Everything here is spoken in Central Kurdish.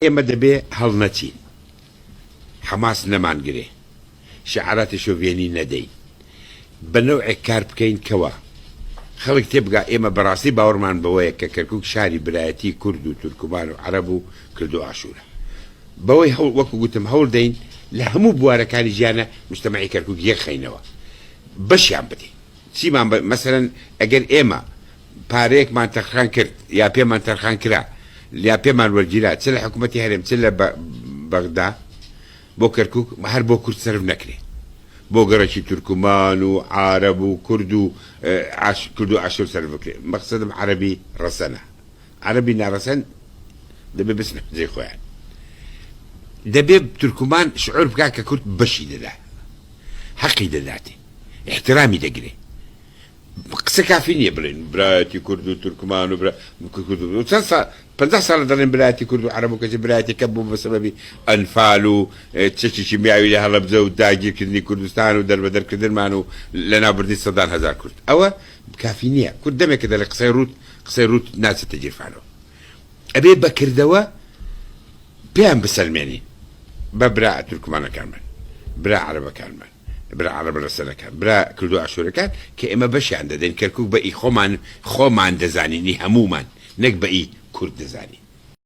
ئێمە دەبێ هەڵنەچین، حەماس نەمانگرێ، شیعاراتی شۆڤێنی نەدەین، بە نەوعێک کار بکەین کەوا خەڵک تێبگا ئێمە بەڕاستی باوەڕمان بەوەیە کە کەرکوک شاری برایەتی کورد و تورکمان و عەرەب و کلد و ئاشوورە. بەوەی هەوڵ وەکو گوتم هەوڵ دەین لە هەموو بوارەکانی ژیانە موجتەمەعی کەرکوک یەکخەینەوە، بەشیان بدەین. چیمان بە مەسەلەن ئەگەر ئێمە پارەیەکمان تەرخان کرد یا پێمان تەرخان کرا یا پێمان وەرگیرا چ لە حکوومەتی هەرێم چ لە بەغدا بۆ کەرکک هەر بۆ کورد سەرف نەکرێ بۆ گەڕەکی تورکمان و عارەب و کورد و کورد و ئاشور سەرف بکرێ. مەقسەدم عەرەبی ڕەسەنە، عەرەبی ناڕەسەن دەبێ بچنە جێی خۆیان. دەبێ تورکمان شعور بکا کە کورد بەشی دەدا، حەقی دەداتێ، ئیحترامی دەگرێ. قسە کافی نییە بڵێن برایەتی کورد و تورکمان و برا کورد و چەند ساڵ 50 ساڵە دەڵێن برایەتی کورد و عەرەب و کەچی برایەتیەکە بوو بە سەبەبی ئەنفال و چەکی کیمیاوی لە هەڵەبجە و داگیرکردنی کوردستان و دەربەدەرکردنمان و لەناوبردنی سەدان هەزار کورد. ئەوە کافی نییە. کورد دەمێکە دەڵێ قسەی ڕووت قسەی ڕووت ناچێتە گیرفانەوە. ئەبێ بە کردەوە پێیان بسەلمێنین بە برا تورکمانەکانمان، برا عەرەبەکانمان، برا عەرەبە ڕەسەنەکان، برا کوردو ئاشورەکان کە ئێمە بەشیان دەدەین، کەرکوک بە ئی خۆمان خۆمان دەزانین ئی هەموومان نەک بە ئی کورد دەزانین.